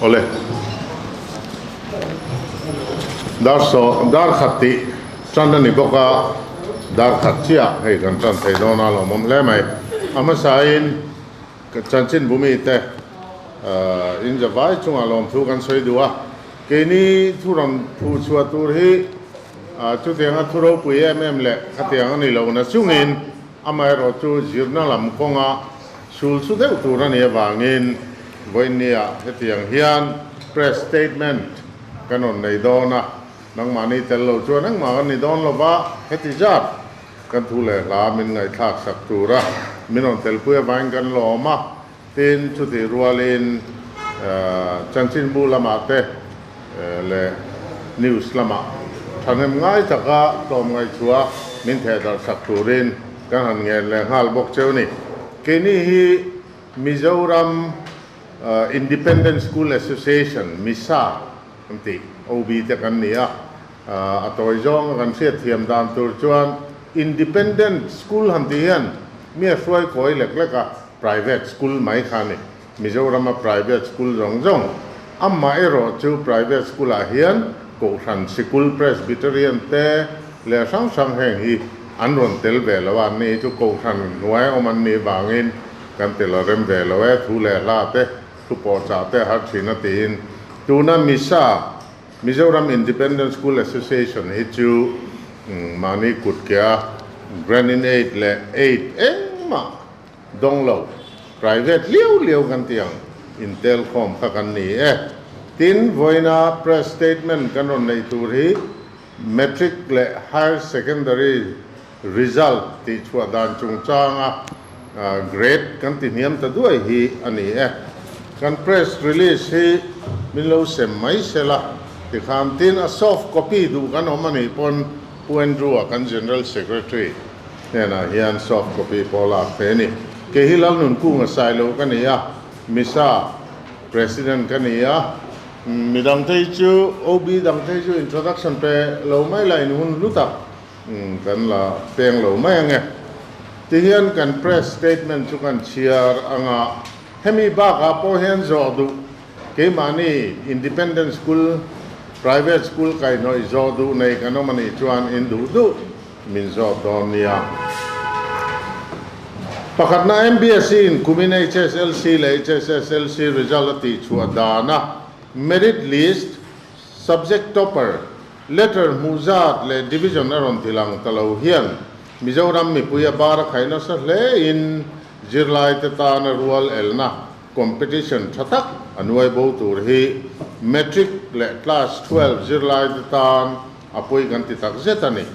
Awle. Dar saw dar khat tih tan a ni bawk a, dar khat chiah hei kan tan thei dawn a lawmawm hle mai. A hmasain chanchin bumi te in za vai chungah lawmthu kan sawi duh a, keini thu rawn phuh chhuah tur hi chutianga thu ropui em em leh khatiang a ni lo na chungin amaherawh chu zirna lam kawnga Sul chu deuh tur a nih avangin vawinia hetiang hian press statement kan rawn nei dawn a, nangmahni tel lo chuan engmah kan ni dawn lo va, heti zat kan thu leh hla min ngaihthlak sak tura min rawn telpui avangin kan lawm a, tin chutih rualin chanchinbu lamah te leh news lamah thahnem ngai taka tlawmngaihchhuah min thehdarh sak turin kan han ngen leh nghal bawk cheu ni. Keini hi Mizoram Independent School Association, MISA, kan tih, OB te kan ni a. A tawi zawng a kan hriatthiam dan tur chuan Independent School han tih hian mi a hruai kawi lek lek a, private school mai kha a ni. Mizorama private school zawng zawng, amaherawh chu private school ah hian Kohhran Sikul Presbyterian te leh hrang hrang heng hi an rawn tel ve lo a, anni hi chu Kohhran hnuai awm an nih vangin kan tel a rem ve lo e, thu leh hla te, thu pawhchah te a har thin a tiin tuna MISA, Mizoram Independent School Association, hi chu mahni kut ke a Grant in Aid leh Aid engmah Dawng lo, private liau liau kan tih ang intel khawm kha kan ni e. Tin, vawiina press statement kan rawn neih tur hi Matric leh Higher Secondary result tih chhuah dan chungchanga grade kan ti hniam ta duai hi a ni e. Kan press release hi min lo sem mai sela tikhan tin a soft copy duh kan awm a nih pawn Pu Andrew-a kan General Secretary Hnenah hian soft copy pawh lak theih a ni. Kei hi Lalnunkunga Sailo ka ni a, MISA President ka ni a. Mi dangte hi chu, OB dangte hi chu introduction pe lo mai la in hun hlu tak kan la peng lo mai ang e. Tihian kan press statement chu kan chhiar ang a, hemi bakah pawh hian zawh duh keimahni Independent School, Private School kaihhnawih zawh duh nei kan awm a nih chuan in duh duh. Min zawt dawn nia. Pakhatna MBSE in kumin HSLC leh HSSLC result a tihchhuah dana merit list, subject topper, letter hmuh zat leh division a rawn ti lang ta lo hian Mizoram mipui a bar a khai nasa hle in zirlaite tana rual elna competition tha tak a nuai bo tur hi Matric leh Class 12 zirlaite tan A pawi kan ti tak zet a ni.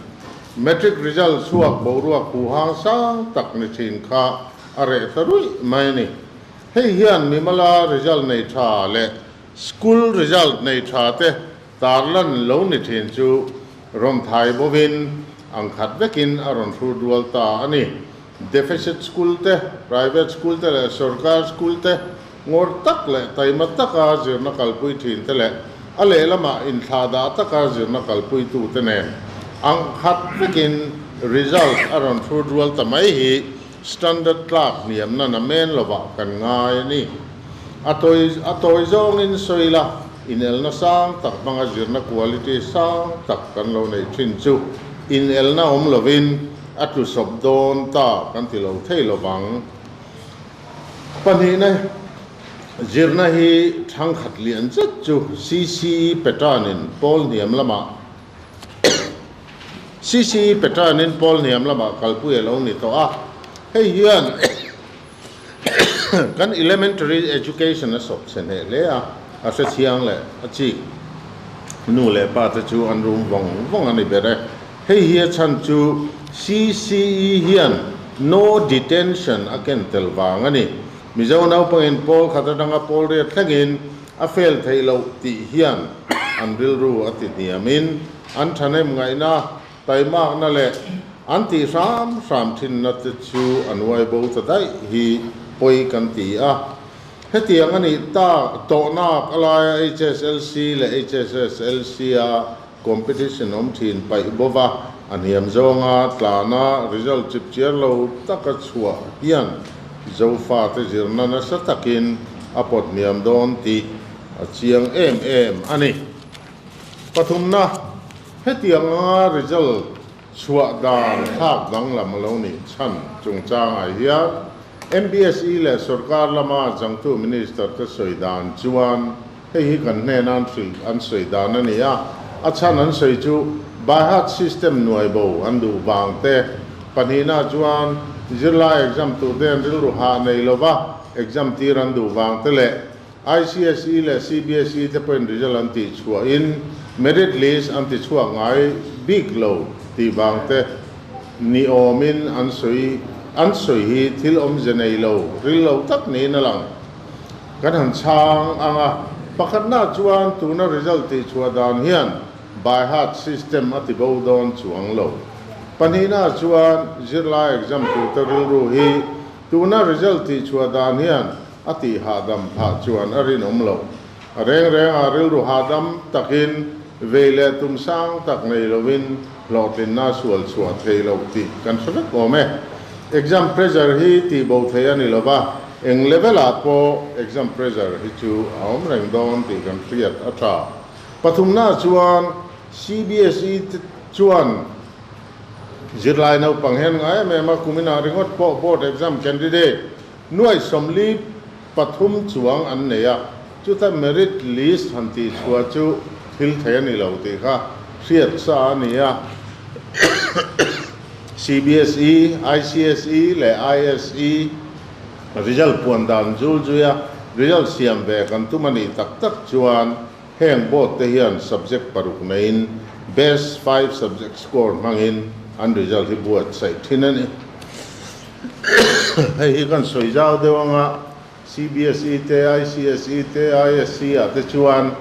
Matric result chhuak boruak huhang sang tak ni thin kha a reh ta ruih mai a ni. Hei hian mimala result nei tha leh school result nei tha te tarlan lo ni thin chu rawn thai bovin ang khat vekin a rawn hrut rual ta a ni. Deficit school te, private school te leh sorkar school te Ngawr tak leh taima taka zirna kalpui thinte leh a lehlamah inthlahdah taka zirna kalpuitute nen ang khat vekin result a rawn hrut rual ta mai hi standard tlak hniamna na men lovah kan ngai a ni. A tawi a tawi zawngin sawi la, inelna sang tak hmanga zirna quality sang tak kan lo neih thin chu inelna awm lovin a tlusawp dawn ta kan ti lo thei lovang. Pahnihna, zirna hi thangkhat lian zet chu CCE pattern-in pawl hniam lamah CCE pattern-in pawl hniam lamah kalpui a lo ni tawh a, hei hian kan elementary education a sawp chhe hneh hle a, a hrechiang leh a chik nu leh pa te chu an rum vawng vawng a ni ber e. Hei hi a chhan chu CCE hian no detention a ken tel vang a ni. Mizo naupangin pawl khat atanga pawl riat thlengin a fail theih loh tih hian an rilru a ti hniamin an thahnem ngaihna, taimakna leh an tih hram hram thinna te chu an uai bo ta daih hi pawi kan ti a. Hetiang a nih tak tawhnak a laia HSLC leh HSSLC a Competition awm thin paih bova a hniam zawnga tlana result chip chiar lo taka chhuah hian Zofate zirna nasa takin a pawt hniam dawn tih a chiang em em a ni. Pathumna, hetiang anga result chhuah dan thlak danglam a lo nih chhan chungchangah hian MBSE leh sorkar lama changtu Minister te sawi dan chuan hei hi kan hnena an hrilh an sawi dan a ni a, a chhan an sawi chu by heart system nuai bo an duh vang te, pahnihna chuan zirlai exam tur te an rilru hah nei lova exam tir an duh vang te leh ICSE leh CBSE te pawhin result an tih chhuahin merit list an ti chhuak ngai bik lo tih vang te ni awmin an sawi an sawi hi thil awmze nei lo ril lo tak niin a lang. Kan han chhang ang a, pakhatna chuan tuna result tih chhuah dan hian by heart system a ti bo dawn chuang lo. Pahnihna chuan zirlai exam turte rilru hi tuna result tih chhuah dan hian A tih hahdam phah chuan a rinawm loh. A reng rengah rilru hahdam takin vei leh tum sang tak nei lovin hlawhtlinna sual chhuah thei loh tih kan hre vek awm e. Exam pressure hi tih bo thei a ni lova, eng level ah pawh exam pressure hi chu a awm reng dawn tih kan hriat a tha. Pathumna chuan CBSE chuan zirlai naupang hian ngai em em a, kuminah ringawt pawh board exam candidate Nuai 43 chuang an nei a, chuta merit list han tih chhuah chu thil thei a ni lo tih kha hriat sa a ni a. CBSE, ICSE leh ISE result puan dan zul zuia result siam ve kan tum a nih tak tak chuan heng board te hian subject paruk neiin best five subject score hmangin an result hi buatsaih thin a ni. Hei hi kan sawi zau deuh anga CBSE te, ICSE te, ISC ah te chuan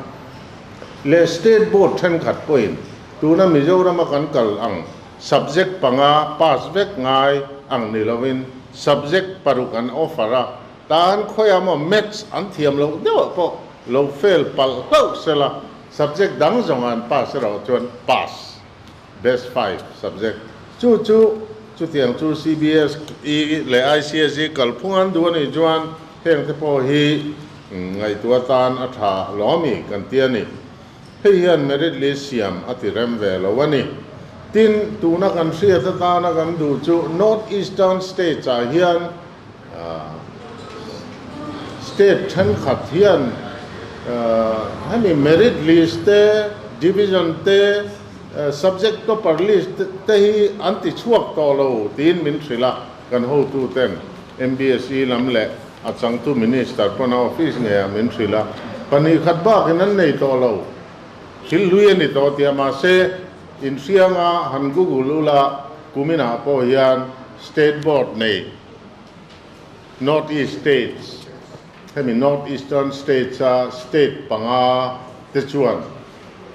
leh State Board thenkhat pawhin tuna Mizorama kan kal ang subject panga pass vek ngai ang ni lovin subject paruk an offer a, tan khawiah maw Maths an thiam loh deuhah pawh lo fail palh hlauh sela subject dang zawngah an pass erawh chuan pass. Best five subject chu chu chutiang chu CBSE leh ICSE kalphung an duh a nih chuan heng te pawh hi ngaihtuah atan a tha lawmi kan ti a ni. Hei hian merit list siam a ti rem ve lo a ni. Tin, tuna kan hriat atana kan duh chu North Eastern States ah hian State thenkhat hian hemi merit list te, division te, subject topper list te hi an ti chhuak tawh lo tiin min hrilh a, kan hotu ten MBSE lam leh a changtu minister pawn a office ngeiah min hrilh a, pahnih khat bakin an nei tawh lo, thil hlui a ni tawh tia mahse inhrianga han google ula kuminah pawh hian state board nei North East States, hemi North Eastern States a state panga te chuan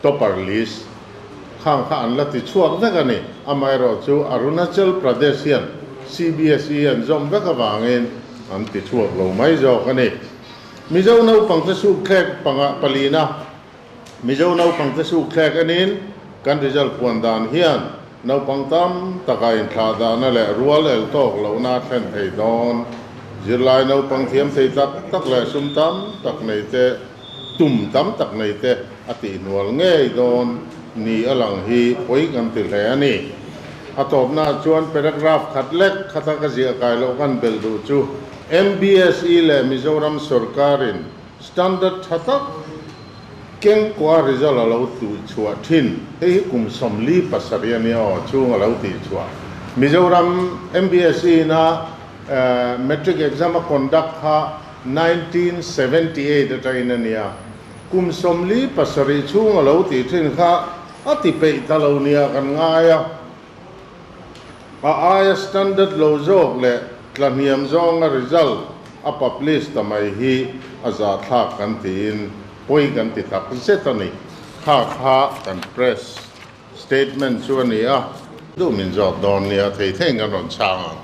topper list khang kha an la ti chhuak vek a ni. Amaherawh chu Arunachal Pradesh hian CBSE an zawm vek avangin an ti chhuak lo mai zawk a ni. Mizo naupangte sukthlek panga palina Mizo naupangte sukthlek enin kan result puan dan hian naupang tam taka inthlah dahna leh rual el tawk lohna a thlen thei dawn. Zirlai naupang thiam thei tak tak leh sum tam tak nei te, tum tam tak nei te a tihhnual ngei dawn ni a lang hi pawi kan ti hle a ni. A tawpnaah chuan paragraph khat lek khata ka ziah kai loh kan belh duh chu MBSE leh Mizoram sawrkarin Standard tha tak kengkua result a lo tih chhuah thin. Hei hi kum 47 a nia aw, chhung a lo tih chhuah. Mizoram MBSE ina Matric exam a conduct kha 1978 atangin a nia. Kum 47 chhung a lo tih thin kha a ti peih ta lo nia kan ngai a. A aia standard lo zawk leh tlahniam zawnga result a publish ta mai hi a zahthlak kan tiin pawi kan ti tak zet a ni. Kha kha kan press statement chu a ni a. Duh min zawk dawn nia thei theiin kan rawn chhang ang.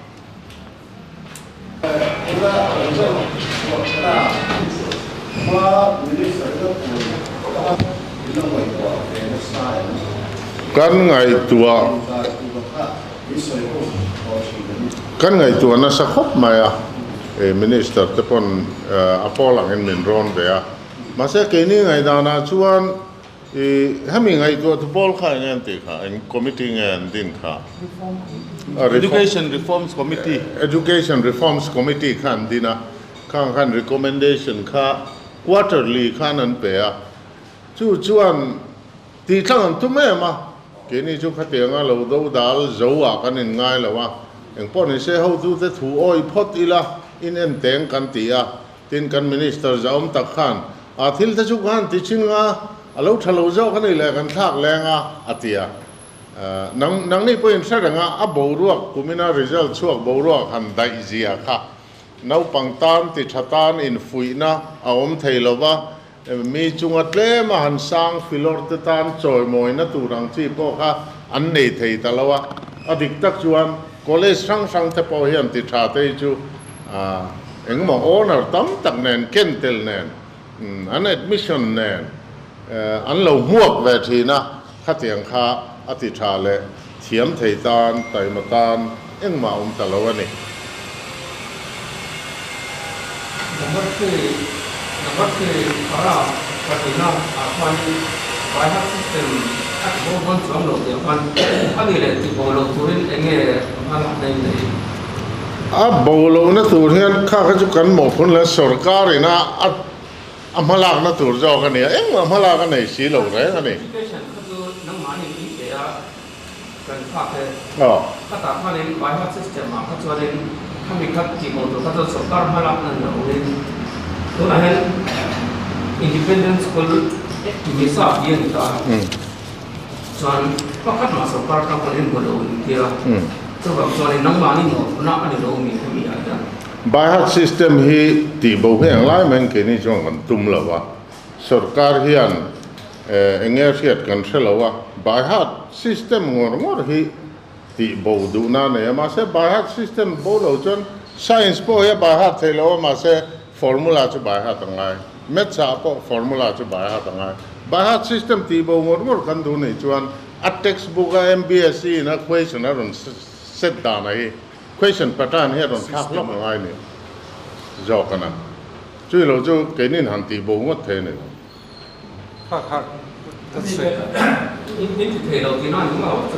Tuna result chhuah chhan a hma minister ka pui kha i la ngaihtuah ve nasa em? Kan ngaihtuah Kan ngaihtuah nasa khawp mai a, minister te pawn a pawl angin min rawn ve a. Mahse keini ngaihdanah chuan i hemi ngaihtuah tu pawl kha enge an tih kha? Eng committee nge an din kha? Education Reforms Committee. Education Reforms Committee kha an din a, khang khan recommendation kha quarterly khan an pe a, chu chuan tih tlang an tum em a, keini chu khatianga lo do dal zo ah kan in ngai lo a, engpawh ni se hotute thu awih phawt ila in en teng kan ti a, Tin, kan Minister zahawm tak khan, A thil te chu ka han ti thin nga, a lo tha lo zawk a nih leh kan thlak leng a, a ti a. Nang, nangni pawhin hre reng a, a boruak kumina result chhuak boruak han daih zia kha naupang tan ti tha tan infuihna a awm thei lo va, mi chunga tlem a han sang filawr te tan chawimawina tur ang chi pawh kha an nei thei ta lo a. A dik tak chuan college hrang hrang te pawh hian ti tha te hi chu engemaw owner tam tak nen ken tel nen an admission nen an lo hmuak ve thin a, khatiang kha a ti tha leh thiam thei tan taima tan engmah awm ta lo a ni. Number three, Number three para pahnihna ah khanin by heart system a ti bo dawn chuang lo tih khan a ni leh ti bo lo turin eng nge hma lak na in nei? A bo lohna tur hian kha kha chu kan mawhphun leh sorkar ina a a hma lakna tur zawk a ni a, engmah hma lak a nei si lo reng a ni. Education kha chu nangmahni in pe a. Kan fak e. Khatah khanin by heart system ah kha chuanin khami kha tih bo tur kha chuan sorkar hma lak nan lo awmin tunah hian independent school visa tih a ni ta a, chuan pakhat mah sorkar tang pawn in hmu lo in tia chuvang chuanin nangmahni mawhphurhna a ni lo mi hemi ah hian. By heart system hi tih bo hi englai maiin keini chuan kan tum lo a, sorkar hian Eng nge hriat kan hre lo a, by heart system ngawr ngawr hi tih bo duhna a nei a, mahse by heart system bo lo chuan science pawh hi a by heart theih lo a, mahse formula chu by heart a ngai, maths ah pawh formula chu by heart a ngai. By heart system tih bo ngawr ngawr kan duh nih chuan a textbook a MBSE in a question a rawn set dan a hi question pattern hi a rawn thlak hlawk a ngai ni zawk a na. Chui lo chu keinin han tih bo ngawt thei a ni lo. Kha kha ka sawi ka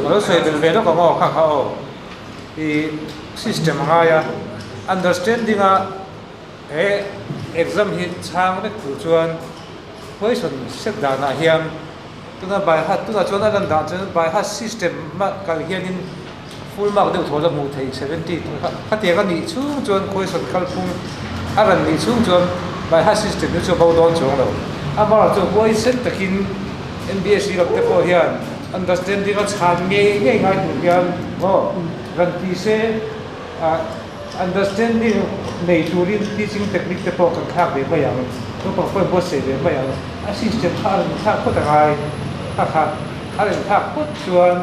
lo sawi belh ve lawk ang aw kha kha aw i system a ngai a understanding a he exam hi chhang vek tur chuan question set danah hian tuna by heart tunah chuan a lan dan chuan by heart system a kal hianin full mark deuh thawl a hmuh theih 70 khatiang a nih chhung chuan question kalphung a ran nih chhung chuan by heart system hi chu a bo dawn chuang lo. Amaherawhchu chu huaisen takin MBSE lam te pawh hian understanding a chhan ngei ngei ngai tur hian maw ran ti se understanding nei turin teaching technique te pawh kan thlak ve mai ang, naupang pawhin buatsaih ve mai ang, a system kha a rawn thlak phawt a ngai kha kha a rawn thlak phawt chuan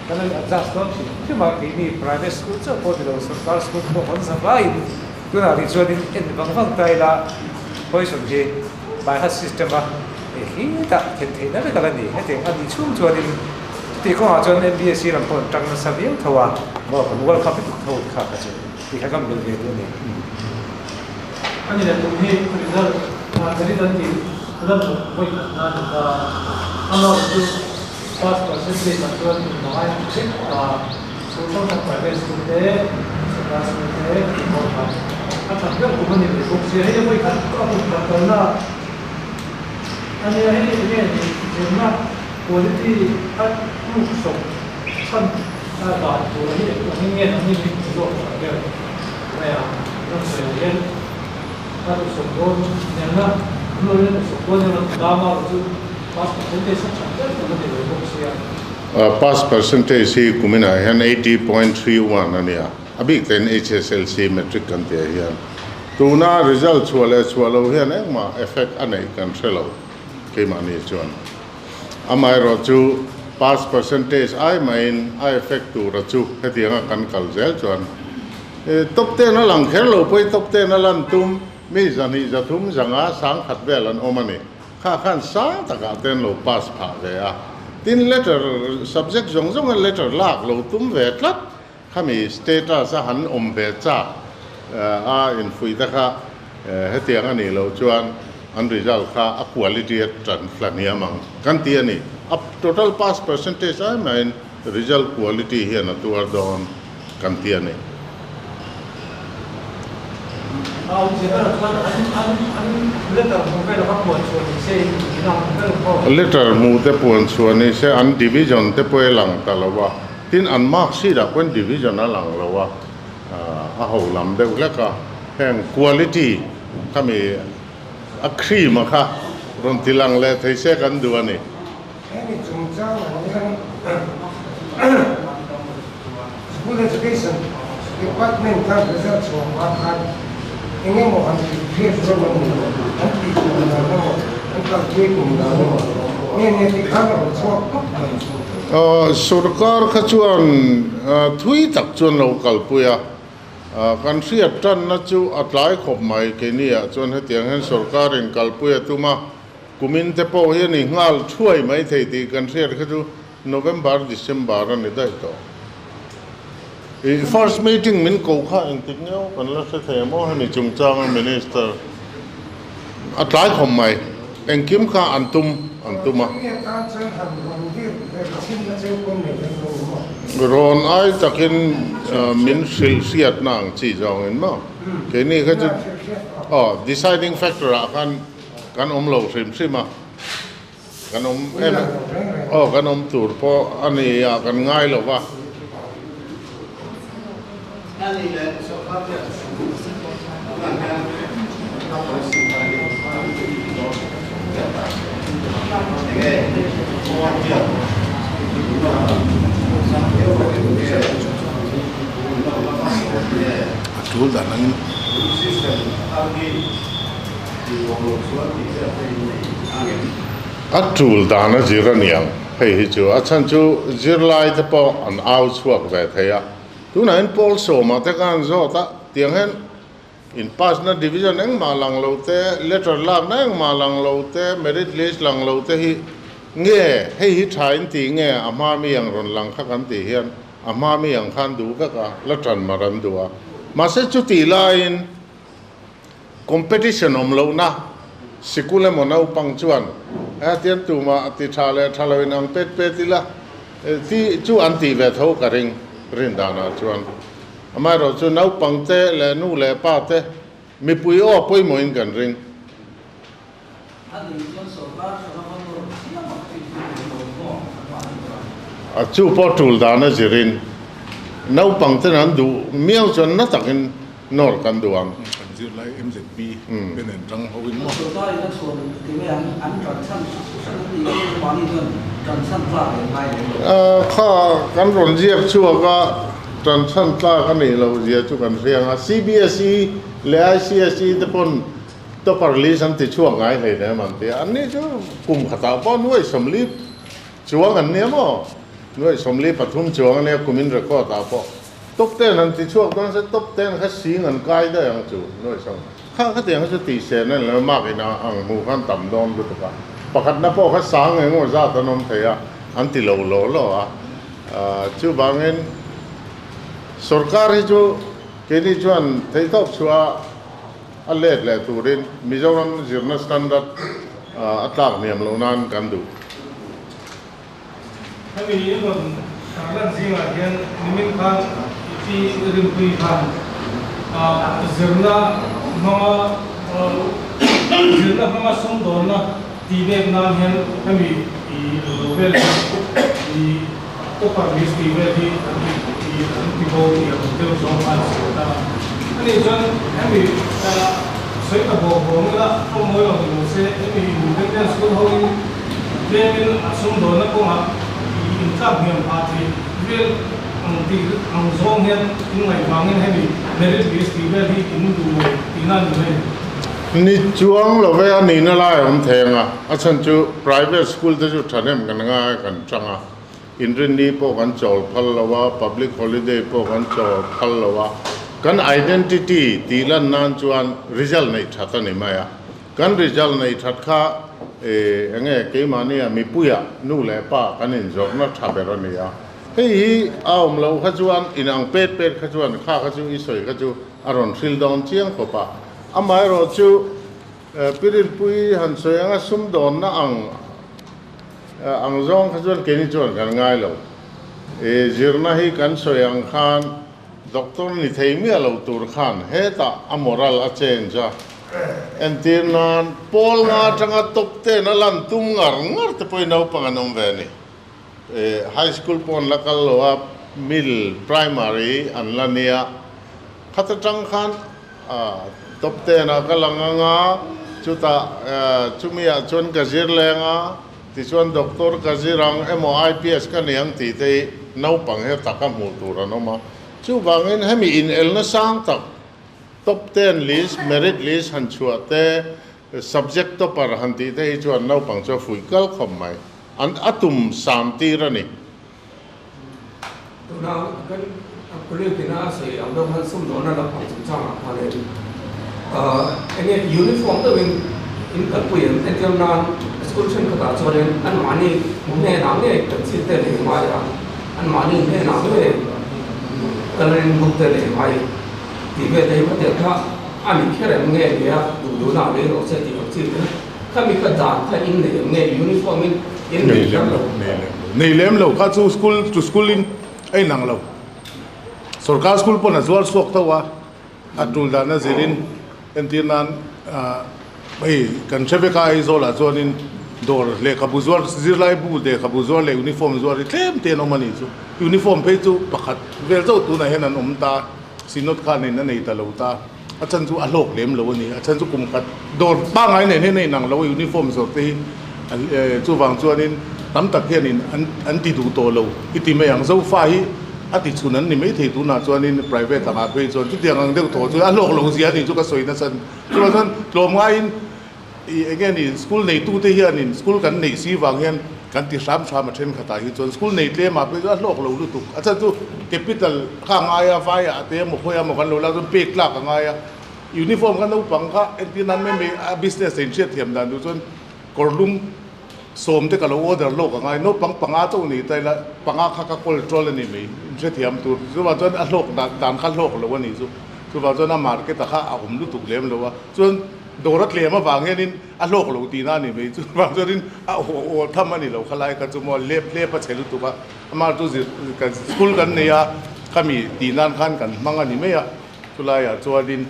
Kan lo adjust dawn hrim hrim a, keini private school chauh pawh nilo sorkar school pawh kan za vaiin tunah rih chuanin en vang vang ta ila poison hi by heart system a hei hetah then theihna vek a la ni. Hetiang a nih chhung chuanin chutih kawngah chuan MBSE lam pawh an tang nasa viau tho a, maw kan World Cup hi tuk tho kha kha chu tih kha kan belh ve duh a ni. A ni le tum hi result merit an tih lan loh vawi khat nan a ni ta a, amah chu Pass percentage ah chuan inhmangaih ang vek a, school hrang hrang private school te, sarkar school te tih pawh kha a that ber kum a ni ve bawk sia. Hei a vawi khat a kum khat kalna a nia, hei eng nge ni zirna quality a tluk sawk chhan a dan tur hi engvangin nge nangni min hmu zawk tak ber mai a, kan sawi ang hian a tluk sawk dawn nena an lo in a tluk sawk dawn emaw ti dam a chu. Pass percentage a that ber tur a ni lo bawk sia. Pass percentage hi kuminah hian 80.31 a nia, a bik tein HSLC matric kan tih ah hian tuna result chhuah leh chhuah lo hian engmah effect a neih kan hre lo keimahni chuan. Amaherawh chu pass percentage ai mahin a effect tura chu hetianga kan kal zel chuan top ten a lang kher lo pawhin top ten a lan tum mi zahnih zathum zanga sangkhat vel an awm a ni. Kha khan sang takah te an lo pass phah ve a, tin letter subject zawng zawnga letter lak lo tum ve tlat khami status a han awm ve chak a infuih te kha hetiang a nih loh chuan an result kha a quality a tan hlaniam ang kan ti a ni. A total pass percentage ai mahin result quality hian a tuar dawn kan ti a ni. Letter hmuh te puan chhuah ni se an division te pawh a lang ta lo a, tin an mark sheet ah pawhin division a lang lo a, a ho lam deuh hlek a, heng quality khami a cream a kha rawn ti lang leh thei se kan duh a ni. Hemi chungchang ang hian School Education Department khan result chhuah hma khan eng emaw han hrilhhriat zawk a ni lo, an tih tum dan emaw, an kalpui tum dan emaw nge nge tih khan a rawn chhuak tawp mai. Sorkar kha chuan thui tak chuan lo kalpui a, kan hriat tanna chu a tlai khawp mai. Keiniah chuan hetiang hian sorkarin kalpui a tum a, Kumin te pawh hi a ni nghal thuai mai thei tih kan hriat kha chu November, December a ni daih tawh. I first meeting min ko kha engtik nge kan la hre thei ang maw hemi chungchanga Minister a tlai khawp mai. Engkim kha an tum an tum a. Rawn ai takin min hrilh hriatna ang chi zawngin maw keini kha chu aw deciding factor ah khan Kan awm lo hrim hrim a, kan awm em aw kan awm tur pawh a ni a kan ngai lo va. A tul dan angin. A tul dan a zir a niang hei hi chu a chhan chu zirlai te pawh an au chhuak ve thei a, tunah hian pawl sawmah te khan zawt a, tiang hian in pass na division engmah lang lo te, letter lakna engmah lang lo te, merit list lang lo te hi nge hei hi tha in tih nge a hma mi ang rawn lang kha kan tih hian a hma mi ang khan duh vek a, la tan mar an duh a, mahse chutih laiin. Competition awm lohna sikul emaw naupang chuan hetiang tumah ti tha leh tha loin ang pet pet ila ti chu an tih ve tho ka ring rin danah chuan. Amaherawh chu naupang te leh nu leh pa te mipui aw pawimawhin kan ring. A chu pawh tul dan a zirin naupang ten an duh miau chuan na takin nawr kan duh ang. Kan zirlai MZP te nen tang ho in maw? Kha kan rawn ziak chhuak a, tan chhan tlak a nih loh zia chu kan hria ang a, CBSE leh ICSE te pawn Topper list an ti chhuak ngai hlei nem an ti a, anni chu kum khatah pawh nuaih sawmli chuang an nia maw? Nuaih sawmli pathum chuang a nia kumin record ah pawh top ten an ti chhuak dawn se top ten kha sing an kai daih ang chu nuaih sawm kha khatiang kha chu tih sen a ni lo mark in ang hmuh khan tam dawn lutuk a, pakhatna pawh kha sang eng emaw zat an awm thei a an ti lo law law a, chuvangin sorkar hi chu keini chuan theihtawp chhuah a. A let leh turin Mizoram zirna standard a tlak hniam loh nan kan duh. Hemi i rawn tarlan zingah hian nimin khan i pi Rinpuii khan zirna hmanga zirna hmanga sumdawnna tih nek nan hian hemi i lo vel hi i topper list tih vel hi an ti an ti bo tih ang deuh zawng khan a sawi ta a. Ani chuan hemi sawi ta bawk bawk ila tawng mawi lo ni lo se hemi independent school ho in tlemin a sumdawnna kawngah i intlak hniam phah theih vel ang tih ang zawng hian in ngaih vangin hemi merit list tih vel hi in duh lo tihna a ni mai. Ni chuang lo ve a nihna lai a awm thei ang a, a chhan chu private school te chu thahnem kan ngai a kan chang a, inrinni pawh kan chawl phal lo a, public holiday pawh kan chawl phal lo a, kan identity tih lan nan chuan result neih that a ni mai a, kan result neih that kha eng nge keimahnia mipuia nu leh pa kan inzawrhna tha ber a ni a, hei hi a awm loh kha chuan inang pet pet kha chuan kha kha chu i sawi kha chu a rawn hril dawn chiang khawp a. Amaherawhchu, Pirinpui han sawi anga sumdawnna ang ang zawng kha chuan keini chuan kan ngai lo. Zirna hi kan sawi ang khan doctor ni thei miah lo tur khan hetah a moral a change a. Entir nan pawl nga atanga top ten a lan tum ngar ngar te pawhin naupang an awm ve a ni. High school pawh an la kal lo a, middle, primary an la nia. Khat atang khan top ten ah ka lang anga, chutah chumi ah chuan ka zir leng a, tichuan doctor ka zir ang emaw IPS ka ni ang tih te hi naupang he taka hmuh tur an awm a. Chuvangin hemi inelna sang tak top ten list, merit list han chhuah te, Subject topper han tih te hi chuan naupang chu a fuih kal khawp mai. An a tum san tir a ni. Tuna kan colleague ina a sawi ang deuh khan sumdawna lampang chungchangah khan in enge uniform deuhin in kalpui em entir nan school thenkhatah chuanin anmahni hnenah nge pencil te lei ngai a, anmahni hnenah nge colouring book te lei ngai tih vel te hi khatiang kha A ni kher em nge nia duh duhna a lei rawh se tih ang chi te khami kha dan kha in nei em nge uniform in in nei kher lo. Nei lem lo kha chu school to school in a inang lo. Sorkar school pawn a zuar chhuak tho a, a tul dan a zirin entir nan hei kan hre vek a Aizawl ah chuanin dawr lehkhabu zuar zirlai bu lehkhabu zuar leh uniform zuar hi tlem te an awm a nih chu. Uniform phei chu pakhat vel chauh tunah hian an awm ta. Synod khan in a nei ta lo ta, a chan chu a hlawk lem lo a ni. A chan chu kum khat dawr pangngai nen hian a inang lo a, uniform zawrh te hi chuvang chuanin tam tak hianin an ti duh tawh lo i ti mai ang. Zofa hi a ti chhun an ni maithei tunah chuanin private angah phei chuan chutiang ang deuh tawh chu a hlawk lo zia a ni chu ka sawi nasa. Chuvang chuan tlawm ngaiin Ih enge ni school neitute hianin school kan neih si vang hian kan ti hram hram a thenkhatah hi chuan school nei tlem ah phei chuan a hlawk lo lutuk a chhan chu capital kha a ngai a vai ah te emaw khawi emaw kan lo lak chuan pek tlak a ngai a uniform kha naupang kha entir nan mai mai a business a inhriat thiam dan duh chuan kawr lum sawm te ka lo order lawk a ngai naupang panga chauh nei ta ila panga kha ka kawl ṭawl a ni mai inhrethiam tur chuvang chuan a hlawk dan kha hlawk lo a ni chu chuvang chuan a market ah kha a awm lutuk lem lo a chuan Dawr a tlem avang hianin a hlawk lo tihna a ni mai. Chuvang chuanin a aw aw tham a ni lo khalai kha chu maw lep lep a che lutuk a, amah chu zir kan school kan nei a, khami tih nan khan kan hmang a ni mai a. Chulaiah chuanin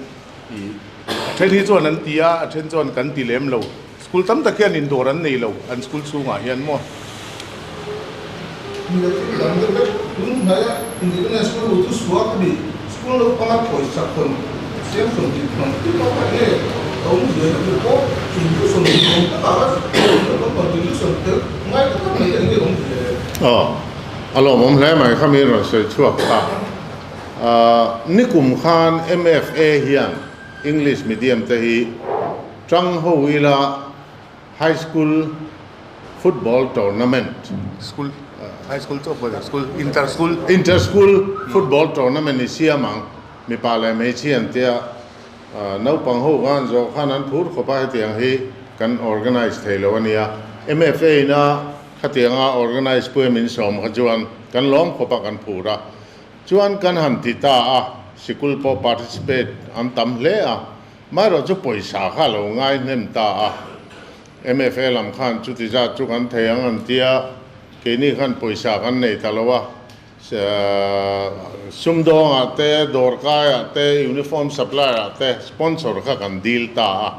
ih a then hi chuan an ti a, a then chuan kan ti lem lo. School tam tak hian indawr an nei lo an school chhungah hian maw. Mila thil dang deuh vek tun hnaia Independence School ru chu suak a ni. School naupanga pawisa khawn siam sawn tih hman tir lo a nge a awm zui na tur pawh inclusion tih awm tak ah school naupang contribution tel ngai tak tak mai te eng nge awm zui le. Aw, a lawmawm hle mai kha mi rawn sawi chhuak kha. Nikum khan MFA hian English medium te hi tang ho ila High School Football Tournament. School, High School chauh pawh School, Inter School. Inter School Football Tournament i siam ang, mipa leh hmeichhia an tia, naupang ho khan zawh khan an phur khawp a, hetiang hi kan organize thei lo a nia. MFA ina khatianga organize pui a min sawm kha chuan kan lawm khawp a, kan phur a. Chuan kan han ti ta a, sikul pawh participate an tam hle a. Marawh chu pawisa kha a lo ngai hnem ta a, MFA lam khan chuti zat chu kan thei ang an tia, keini khan pawisa kan nei ta lo a, sumdawngah te, dawrkaiah te, uniform supplier-ah te sponsor kha kan dil ta a,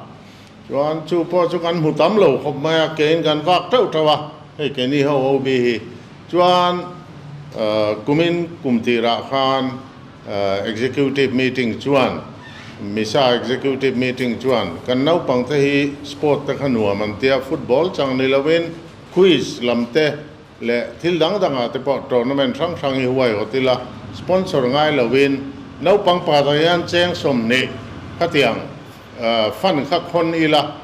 chuan chu pawh chu kan hmu tam lo khawp mai a, keiin kan vak teuh teuh a, hei keini ho ho bi hi chuan kumin kum tirah khan Executive meeting chuan Misa Executive meeting chuan kan naupang te hi sport te kha nuam an tia, football chang ni lovin quiz lam te leh thil dang dangah te pawh tournament hrang hrang hi huai hawt ila, sponsor ngai lovin naupang pakhatah hian cheng 20 khatiang fund kha khawn ila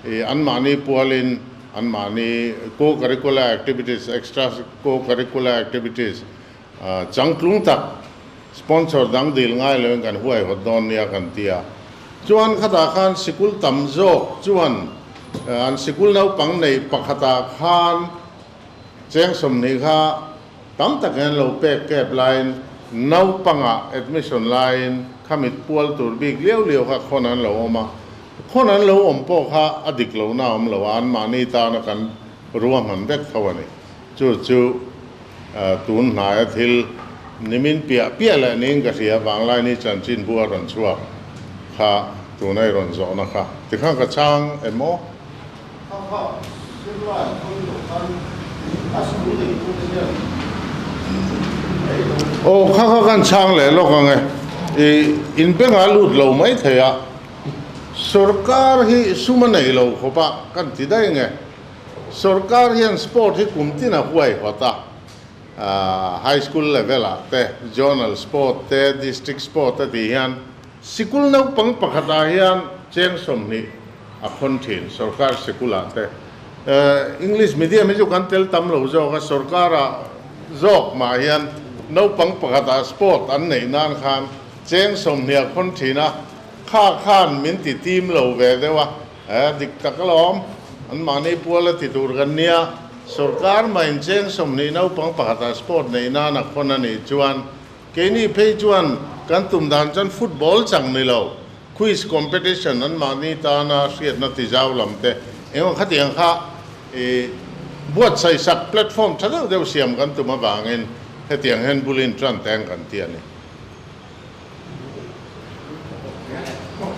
anmahni pualin anmahni co-curricular activities, extra co-curricular activities Changtlung tak sponsor dang dil ngai loin kan huaihawt dawn nia kan ti a. Chuan khatah khan sikul tam zawk chuan an sikul naupang neih pakhatah khan cheng 20 kha tam takin an lo pek kep laiin naupangah admission laiin kha mit pual tur bik liau liau kha khawn an lo awm a. Khawn an lo awm pawh kha a dik lohna a awm lo a, anmahni tana kan ruahman vek tho a ni. Chu chu tun hnaia thil nimin piah piah leh niin ka hria, Vanglaini chanchinbu a rawn chhuak kha tuna i rawn zawhna kha tikhan ka chhang em aw? Kha kha zirlai hawi loh khan a school neitute hian ei lo. Aw kha kha kan chhang leh lawk ang e, i inbengah lut lo mai thei a, sorkar hi sum a nei lo khawp a kan ti daih nge, sorkar hian sport hi kum tin a huai hawt a, high school level ah te, zonal sport te, district sport te tih hian Sikul naupang pakhatah hian cheng 20 a khawn thin, sorkar sikulah te. English medium hi chu kan tel tam lo zawk a, sorkarah zawk mah hian naupang pakhatah sport an neih nan khan cheng 20 a khawn thin a, kha khan min ti tim lo ve deuh a, dik tak alawm, anmahni pual a ti tur kan nia, sorkar mahin cheng 20 naupang pakhatah sport neih nan a khawn a nih chuan Keini phei chuan kan tum dan chuan football chang ni lo, quiz competition an mahni tana hriatna tizau lam te engemaw khatiang kha i buatsaih sak platform tha deuh deuh siam kan tum avangin hetiang hian bulin tan teng kan ti a ni.